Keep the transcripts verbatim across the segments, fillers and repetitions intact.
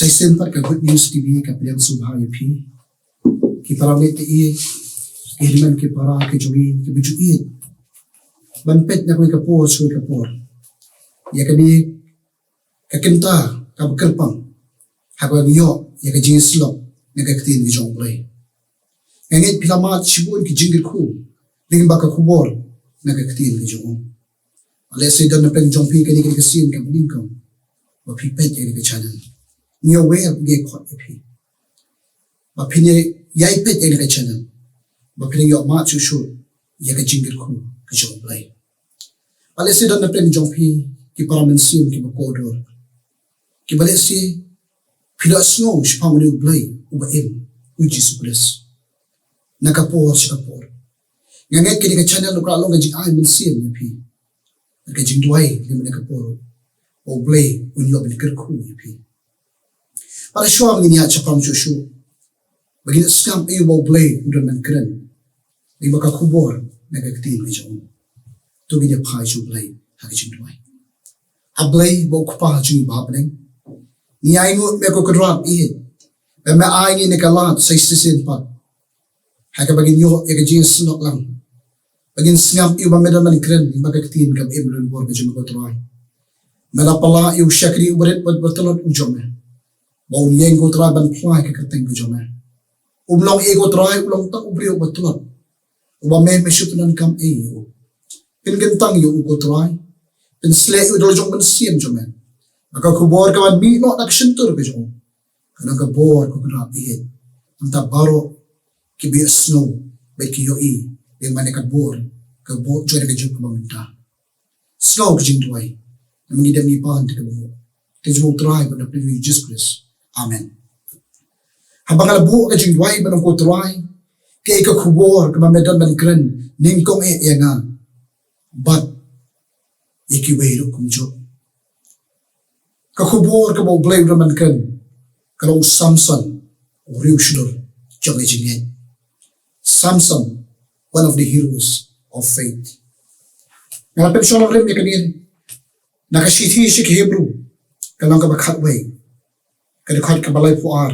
Shisien pat ka Good News T V ka pdiang sngewbha ïa phi, ki para meit, ki hynmen ki para, ki jong ngi kiba ju ïeit ban peit na kawei ka por sha kawei ka por ïa kane ka kynta kaba kyrpang, ha kaba ngi ïoh ïa ka jingïasyllok na ka ktien ka jong U Blei. Nga ngeit phi la mad shibun ki jingkyrkhu lyngba ka khubor na ka ktien ka jong U. Lehse don na pdeng jong phi kane ka sien kaba nyngkong ba phi peit ïa kane ka channel. Ngi aware ba ngi khot ïa phi ba phin ïai peit ïa kane ka channel, ba phin ïoh mad shuh shuh ïa ka jingkyrkhu ka jong U Blei. Lehse don na pdeng jong phi ki para mynsiem kiba kordor, kiba lehse phi la sngew shaphang une U Blei uba im, U Jisu Khrist, na ka por sha ka por. Nga ngeit kane ka channel ka long ka jingai mynsiem ïa phi, ka jingduwai lem na ka por, ba U Blei un ïoh ban kyrkhu ïa phi. Bad shuwa ngin ïaid shaphang shuh shuh, ba ngin sngap ïa uba U Blei u don ban kren lyngba ka khubor na ka ktien ka jong U. To ngin ïa phai sha U Blei ha ka jingduwai. A Blei ba u Kpa jong ngi ba ha bneng, ngi ainguh ïa me ko Kynrad ïeit, ba me ai ïa ngi kane ka lad sa shisien pat, ha kaba ngin ïoh ïa ka jingïasyllok lang, ba ngin sngap ïa uba me don ban kren lyngba ka ktien kaba im donbor ka jong me ko Trai. Me la pynlah ïa u shakri uba rit bad uba tlot u jong me, ba un ïeng ko Trai ban phla ïa ka kyrteng ka jong me. Um long ei ko Trai, u long tang u briew uba tlot, uba me, me shu pyndonkam ei ïa u. Pynkyntang ïa u ko Trai, pynshlei ïa u da la jong mynsiem jong me, ba ka khubor kaban mih noh na ka shyntur ka jong u kan long ka bor ko Kynrad ïeit, namar baroh kiba ïohsngew bad ki ïohi ïa kane ka bor, ka bor jong ka juk kaba mynta. Sngew ka jingduwai, namar ngi dem ngi pan te ka bor te jong U Trai bad U Blei Jisu Khrist. Amen. Haba nga la buh ka jingduwai, ba nga ong ko Trai, kaei ka khubor kaba me don ban kren nyngkong eh ïa nga bad ïa kiwei ruh kumjuh? Ka khubor kaba U Blei u don ban kren ka long u Samson, u riewshlur jong ka jingngeit. Samson, one of the heroes of faith. Nga la pynshong rim ïa kane na ka shithi sha ki Hebru, ka lynnong kaba khatwei, ka dkhot kaba laiphew ar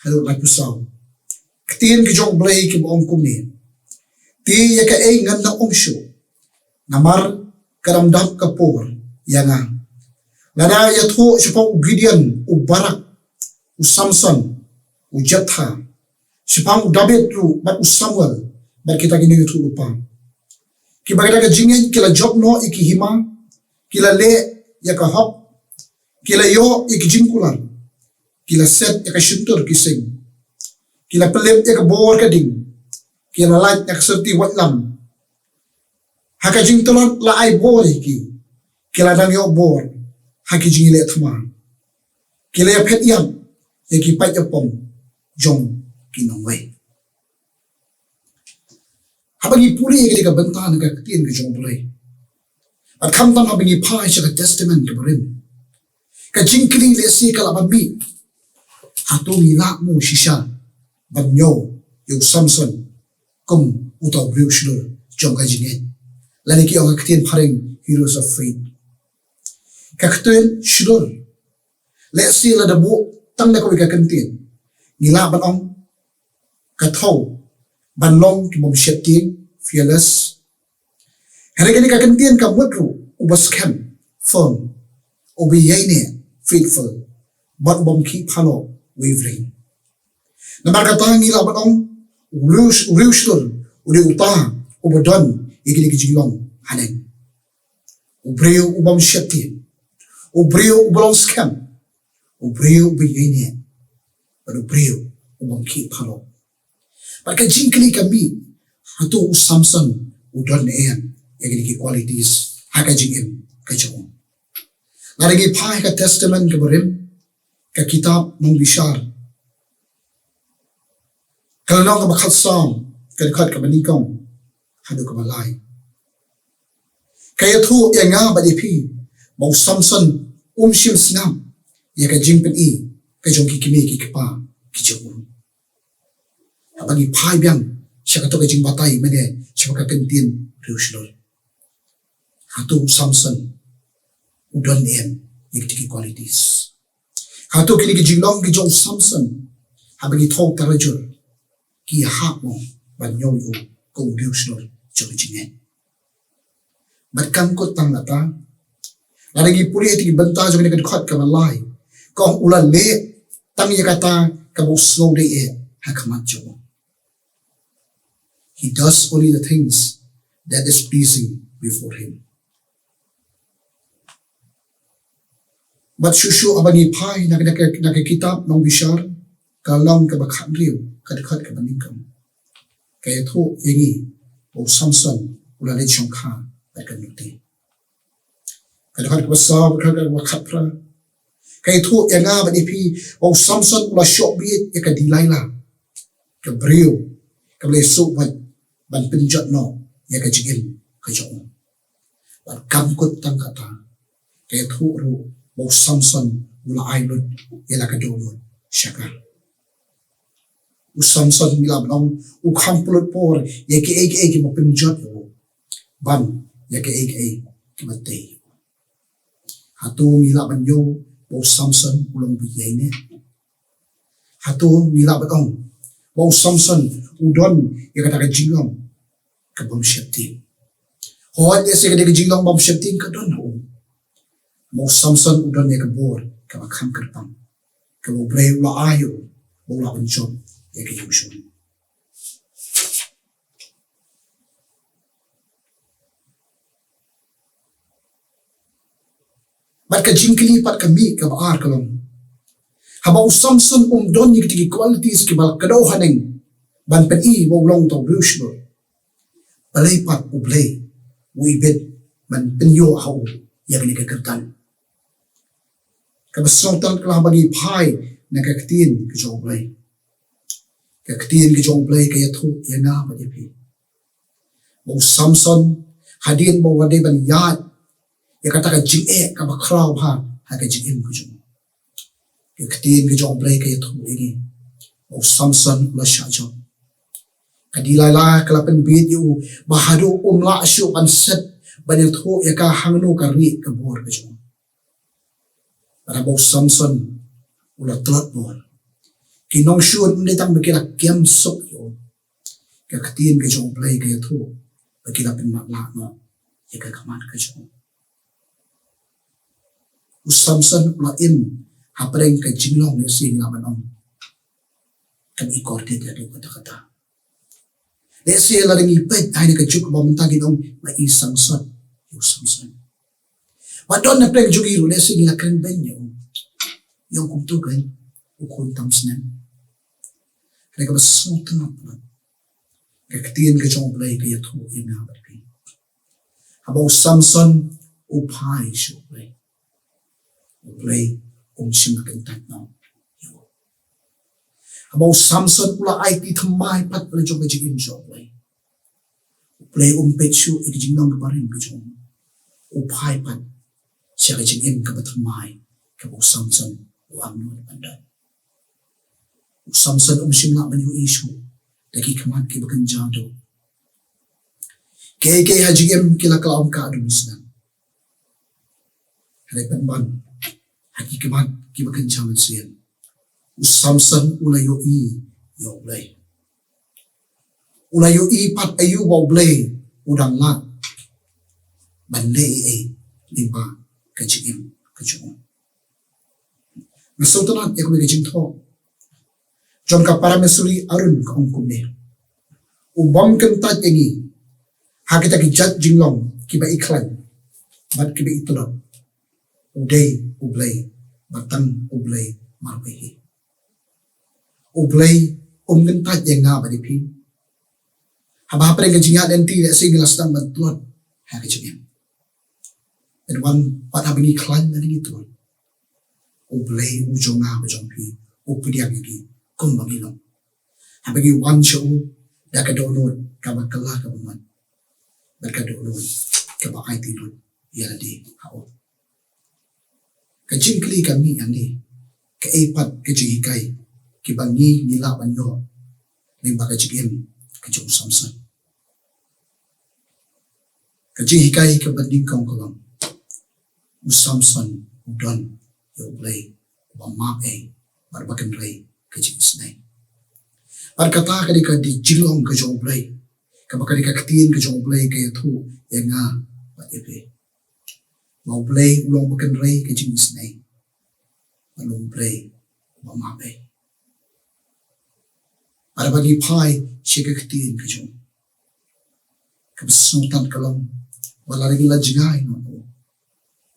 haduh laiphew saw. Ka ktien ka jong U Blei kaba ong kumne: Te ïa kaei ngan da ong shuh, namar ka dang dap ka por ïa nga. Lada ïathuh shaphang u Gideon, u Barak, u Samson, u Jephthah, shaphang u David ruh bad u Samuel bad kita ki nongïathuhlypa, kiba da ka jingngeit ki la jop noh ïa ki hima, ki la leh ïa ka hok, ki la ïoh ïa ki jingkular, ki la set ïa ka shyntur ki sing, ki la pynlip ïa ka bor ka ding, ki la lait na ka syrti waitlam. Ha ka jingtlot la ai bor ïa ki, ki la dang ïoh bor ha ki jingïaleh thma, ki la ïaphet ïap ïa ki paid ïapom jong ki nongwei. Haba ngi pule ïa kane ka bynta na ka ktien ka jong U Blei, bad khamtam haba ngi phai sha ka Testament kaba rim, ka jingkylli lehse ka lah ban mih: Hato ngi lah mo shisha ban ñiew ïa u Samson kum uta u riewshlur jong ka jingngeit, lane ki ong ha ka ktien phareng heroes of faith? Ka ktien shlur lehse lada buh tang da kawei ka kyntien, ngi lah ban ong ka thew ban long ki bym sheptieng, fearless. Hynrei kane ka kyntien ka mut ruh uba skhem, firm, uba ïaineh, faithful, bad u bym khih phalok, wavering. Namar kata ngi lah ban ong u riew, u riewshlur u dei uta uba don ïa kine ki jinglong haneng. U briew u bym sheptieng, u briew uba long skhem, u briew uba ïaineh, bad u briew u bym khih phalok. Bad ka jingkylli ka mih, hato u Samson u don ne em ïa kine ki qualities ha ka jingim ka jong u? Lada ngi phai ha ka Testament kaba rim, ka kitab Nongbishar, ka lynnong kaba khatsaw, ka dkhot kaba nyngkong haduh kaba lai, ka ïathuh ïa nga bad ïa phi ba u Samson um shym sngap ïa ka jingpyni ka jong ki kmie ki kpa ki jong u. Haba ngi phai biang sha kato ka jingbatai mynne shaphang ka kyntien riewshlur, hato u Samson u don ne em ïa kito ki qualities? Hato kine ki jinglong ki jong u Samson, haba ngi thoh tarajur, ki hap mo ban ïoh ïa u kum u riewshlur jong ka jingngeit? Bad kam kut tang kata, lada ngi pule ïa ki bynta jong kane ka dkhot kaba lai, ka ong u la leh tang ïa kata kaba u sngewdei eh ha khmat jong u. He does only the things that is pleasing before him. Bad shuh shuh haba ngi phai na, na, na, na ka kitab Nongbishar, ka lynnong kaba khathynriew, ka dkhot kaba nyngkong, ka ïathuh ïa ngi ba u Samson u la leit shongkha bad ka lute. Ka dkhot kaba saw, ka dkhot kaba khatphra, ka ïathuh ïa nga bad ïa phi ba u Samson u la shoh bieit ïa ka Delilah, ka briew kaba la ïasuh bad ban pynjot noh ïa ka jingim ka jong u. Bad kam kut tang kata, ka ïathuh ruh ba u Samson u la ai lut ïa la ka dohnud sha ka. U Samson, ngi lah ban ong, u kham pynlut por ïa kiei kiei kiba pynjot ïa u ban ïa kiei kiei kiba tei. Hato ngi lah ban ïoh ba u Samson u long ba ïaineh? Hato ngi lah ban ong ba u Samson u don ïa kata ka jinglong ka bym sheptieng? Hooid, lehse ka dei ka jinglong bym sheptieng ka don ha u, ba u Samson u don ïa ka bor kaba kham kyrpang, kaba U Blei u la ai ïa u ba u lah ban jop ïa ka ïingshun. Bad ka jingkylli pat ka mih kaba ar ka long, haba u Samson um don ïa kita ki qualities kiba la kdew haneng ban pyni ba u long uta u riewshlur, balei pat U Blei u ibit ban pynïoh ha u ïa kane ka kyrdan? Kaba sngewtynnat ka long haba ngi phai na ka ktien ka jong U Blei. Ka ktien ka jong U Blei ka ïathuh ïa nga bad ïa phi ba u Samson, hadien ba u la dei ban ïaid ïa kata ka jingeh kaba khraw bha ha ka jingim ka jong u, ka ktien ka jong U Blei ka ïathuh ïa ngi ba u Samson u la shah jop. Ka Delilah ka la pynbit ïa u ba haduh um lah shuh ban set ban ïathuh ïa ka hangno ka rieh ka bor ka jong u. Bad haba u Samson u la tlot bor, ki nongshun ym dei tang ba ki la kem suk ïa u, ka ktien ka jong U Blei ka ïathuh ba ki la pynmatlah noh ïa ka khmat ka jong u. U Samson u la im hapdeng ka jinglong, lehse ngi lah ban ong, kaba i kordit ïa u katta katta. Lehse lada ngi peit ha kane ka juk ba mynta ngin ong ba i sangsot ïa u Samson. Bad don hapdeng jong ngi ruh lehse ngi la kren beiñ ïa u, ïa u kumto kein, u khun tam snem. Hynrei kaba sngewtynnat palat, ka ktien ka jong U Blei ka ïathuh ïa nga bad phi, haba u Samson u phai sha U Blei, U Blei um shym la kyntait noh ïa u. Haba u Samson u la aiti thymmai pat la jong ka jingim sha U Blei, U Blei um peit shuh ïa ka jinglong kaba rim ka jong u. U phai pat sha ka jingim kaba thymmai kaba u Samson u angnud ban don. U Samson um shym lah ban ïohi shuh da ki khmat kiba kynja doh. Kiei kiei ha jingim ki la kylla ong ka dum snem. Hynrei pynban ha ki khmat kiba kynja mynsiem, u Samson u la ïohi ïa U Blei. U la ïohi pat aïu ba U Blei u dang lah ban leh ei ei lyngba ka jingim ka jong u. Nga sngewtynnat ïa kawei ka jingthoh jong ka para missionary Aaron, ka ong kumne: U bym kyntait ïa ngi ha kita ki jait jinglong kiba i khlaiñ bad kiba i tlot. U dei U Blei, bad tang U Blei marwei hi. U Blei um kyntait ïa nga bad ïa phi. Haba hapdeng ka jingïaid lynti lehse ngi la sdang ban tlot ha ka jingim. Bad wan pat haba ngi khlaiñ lane ngi tlot, U Blei u jong nga bad jong phi u pdiang ïa ngi kumba ngi long, haba ngi wan sha u da ka dohnud kaba kylla kaba mon, bad ka dohnud kaba aiti lut ïa lade ha u. Ka jingkylli ka mih hangne, kaei pat ka jinghikai kiba ngi ngi lah ban ïoh lyngba ka jingim ka jong u Samson? Ka jinghikai kaba nyngkong ka long, u Samson u don ïa U Blei. ba map ei, bad ba kynrei ka jingisynei. Bad kata ka dei ka jinglong ka jong U Blei, kaba ka dei ka ktien ka jong U Blei ka ïathuh ïa nga bad ïa phi ba U Blei u long ba kynrei ka jingisynei, bad u long U Blei ba map ei. Bad haba ngi phai sha ka ktien ka jong u, kaba sngewtynnat ka long ba lada ngi la jngai noh,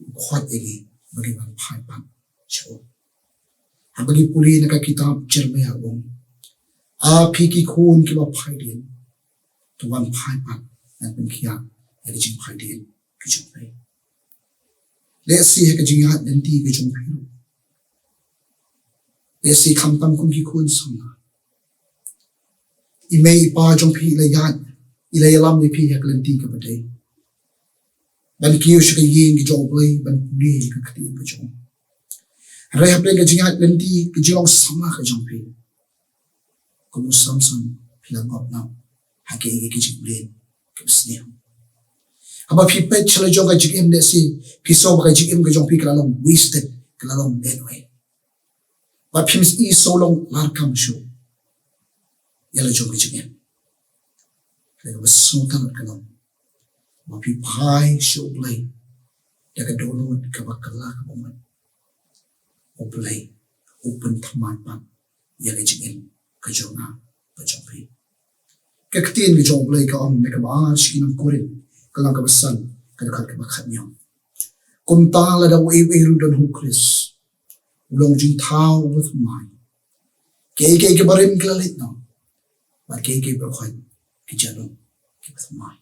u khot ïa ngi ba ngin wan phai pat sha u. Haba ngi pule na ka kitab Jeremaïah u ong, A phi ki khun kiba phaidien, to wan phai pat, ngan pynkhiah ïa ka jingphai dien ka jong phi. Lehse ha ka jingïaid lynti ka jong phi ruh, lehse khamtam kum ki khun samla, i mei i pa jong phi i la ïaid, i la ïalam ïa phi ha ka lynti kaba dei ban kiew sha ka ïing ka jong U Blei, ban pule ïa ka ktien ka jong u. Hynrei hapdeng ka jingïaid lynti, ka jinglong samla ka jong phi, kum u Samson, phi la ngop noh ha kaei kaei ka jingmlien kaba sniew. Haba phi peit sha la jong ka jingim, lehse phi sngew ba ka jingim ka jong phi ka la long wasted, ka la long lynwei. Bad phim i sngew long larkam shuh ïa la jong ka jingim. Hynrei kaba sngewtynnat ka long ba phi phai sha U Blei da ka dohnud kaba kylla kaba mut, U Blei u pynthymmai pat ïa ka jingim ka jong nga, ka jong phi. Ka ktien ka jong U Blei ka ong na kaba ar sha ki nong Korinth, ka lynnong kaba san, ka dkhot kaba khathynñiew. Kumta lada uei uei ruh u don ha U Khrist, u long jingthaw uba thymmai. Kiei kiei kiba rim ki la leit noh, bad kiei kiei baroh ki la long kiba thymmai.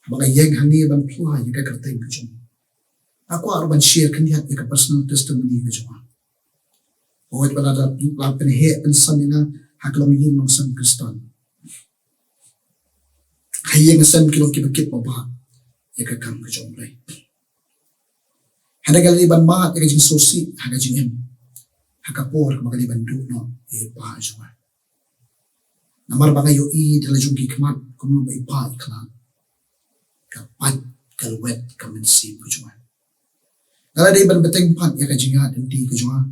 Haba nga ïeng hangne ban phla ïa ka kyrteng ka jong nga, nga kwah ruh ban share khyndiat ïa ka personal testimony ka jong nga. Wat ba la da, la pynheh pynsan ïa nga ha ka longïing longsem Khristan. Ha ïing ha sem ki long kiba kit ba bha ïa ka kam ka jong U Blei. Hynrei nga la dei ban mad ïa ka jingsngewsih ha ka jingim ha ka por kaba nga la dei ban duh noh ïa i pa jong nga. Namar ba nga ïohi da la jong ki khmat kumno ba i pa i khlad, ka pait, ka lwet ka mynsiem ka jong nga. Nga la dei ban bteng pat ïa ka jingïaid lynti ka jong nga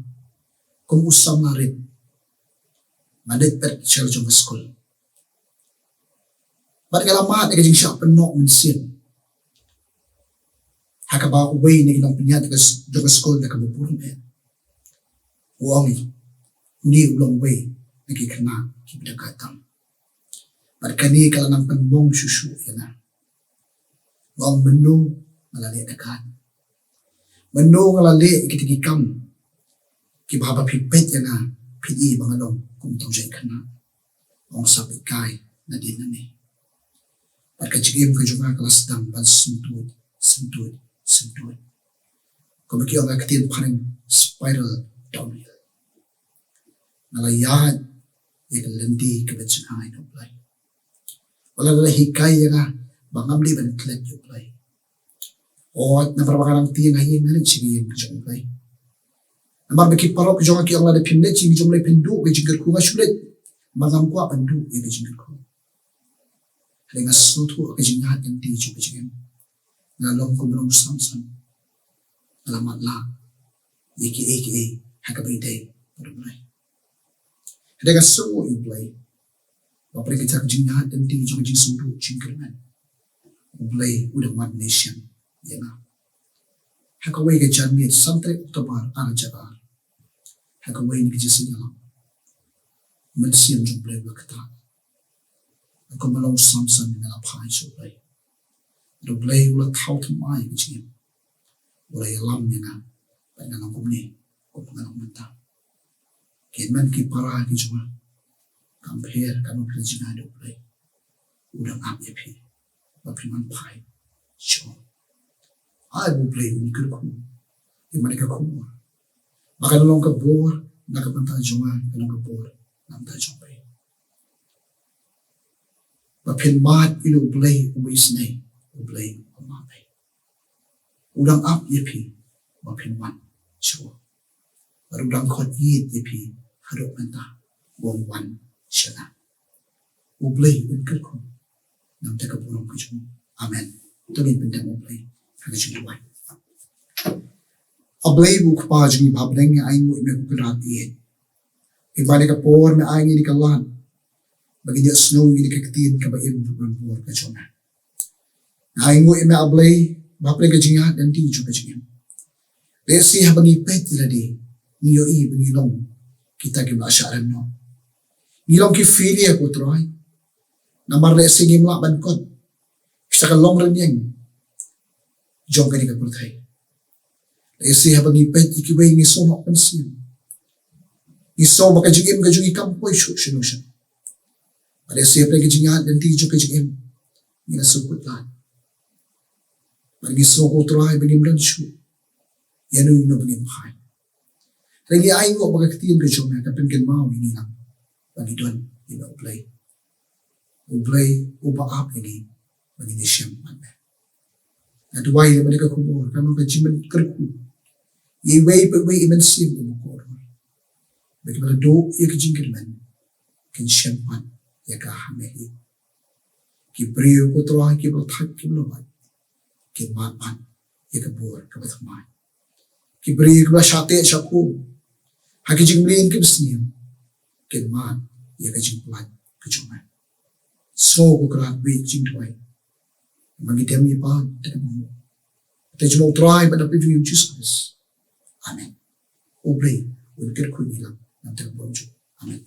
kum u samla rit. Nga dei pat sha la jong ka skul. Bad nga la mad ïa ka jingshah pynnoh mynsiem ha kaba uwei na ki nongpynïaid jong ka s-, jong ka skul da kaba burom eh u ong, une u long uwei na ki khynnah kiba dakaid tam. Bad kane ka la nang pynmong shuh shuh ïa nga. Nga ong mynno nga la leh dakaid? Mynno nga la leh ïa kita ki kam kiba haba phi peit ïa nga phin i ba nga long kum uto u jait khynnah? Ong sa peit kai nadien nangne. Bad ka jingim ka jong nga ka la sdang ban sngewthuh, sngewthuh, sngewthuh. Kumba ki ong ha ka ktien phareng, spiral downhill. Nga la ïaid ïa ka lynti kaba jngai na U Blei. Wat la hikai ïa nga ba ngam dei ban klet ïa U Blei. Wat namar ba nga nang tieng ha ïing, nga leit sha ka ïing ka jong U Blei. Namar ba ki paralok jong nga ki ong lada phim leit sha ka ïing ka jong U Blei phin duh ka jingkyrkhu, nga shu leit. Ba ngam kwah ban duh ïa ka jingkyrkhu. Hynrei nga sngewthuh ka jingïaid lynti jong ka jingim. Nga long kum u Samson. Nga la matlah ïa kiei kiei ha kaba ïadei bad U Blei. Hynrei nga sngewnguh ïa U Blei ba pyrshah ka jingïaid lynti jong ka jingsngewthuh jingkyrmen, U Blei u dang wan leit sha ïa nga. Ha kawei ka janmiet, san tarik October ar hajar ar, ha kawei na ki jingïaseng ïalam, mynsiem jong U Blei u la ktah. Kum u long u Samson, nga la phai sha U Blei. U Blei u la thaw thymmai ïa ka jingim. U la ïalam ïa nga bad nga long kumne, kumba nga long mynta. Ki hynmen ki para ki jong nga, kam pher katno phi la jngai da U Blei, u dang ap ïa phi ba phin wan phai sha u. Ai ba U Blei un kyrkhu ïa ka khubor, ba kan long ka bor na ka bynta jong nga, kan long ka bor na ka bynta jong phi. Ba phin mad ïa U Blei uba isynei, U Blei uba map ei. U dang ap ïa phi ba phin wan sha u. Bad u dang khot ïit ïa phi haduh mynta ba un wan sha nga. U Blei un kyrkhu na ka bynta ka burom ka jong u. Amen. To ngin pyndem U Blei ha ka jingduwai. A Blei ba u Kpa jong ngi ba ha bneng, nga ainguh ïa me ko Kynrad ïeit. Ïa kane ka por me ai ngi ïa ka lad ba ngin ïohsngew ïa ka ktien kaba im bad ban bor ka jong me. Nga ainguh ïa me A Blei ba ha pdeng ka jingïaid lynti jong ka jingim, lehse haba ngi peit ïa lade ngi ïohi ba ngi long kita kiba la shah rem noh. Ngi long ki failure ko Trai. Namar lehse ngim lah ban kot sha ka long rynïeng jong kane ka pyrthei. Lehse haba ngi peit ïa kiwei ngi sngew hok mynsiem. Ngi sngew ba ka jingim ka jong ngi kam poi shuh shano shano. Bad lehse hapdeng ka jingïaid lynti jong ka jingim ngi la sngewkhuslai. Bad ngi sngew ko Trai ba ngim don shuh ïano ïano ba ngin phai. Hynrei ngi ainguh ba ka ktien ka jong me ka pynkynmaw ïa ngi lang ba ngi don ïa me U Blei, U Blei uba ap ïa ngi ba ngin ïashem bad me. Nga duwai ïa kane ka khubor kan long ka jingmynkyrkhu ïa iwei pa iwei i mynsiem iba kordor, ba kiba la duh ïa ka jingkyrmen kin shem pat ïa ka ha me hi. Ki briew ko Trai kiba la thait kiba la wait kin mad pat ïa ka bor kaba thymmai. Ki briew kiba la shah teh shah khum ha ki jingmlien kiba sniew kin mad ïa ka jingpynlait ka jong me. Sngew ko Kynrad ïeit jingduwai. Ba ngi dem ïa phi da kaba mut. Te jong U Trai bad U Blei jong ngi U Jisu Khrist. Amen. U Blei un kyrkhu ïa ngi lang na bynta ka burom jong u. Amen.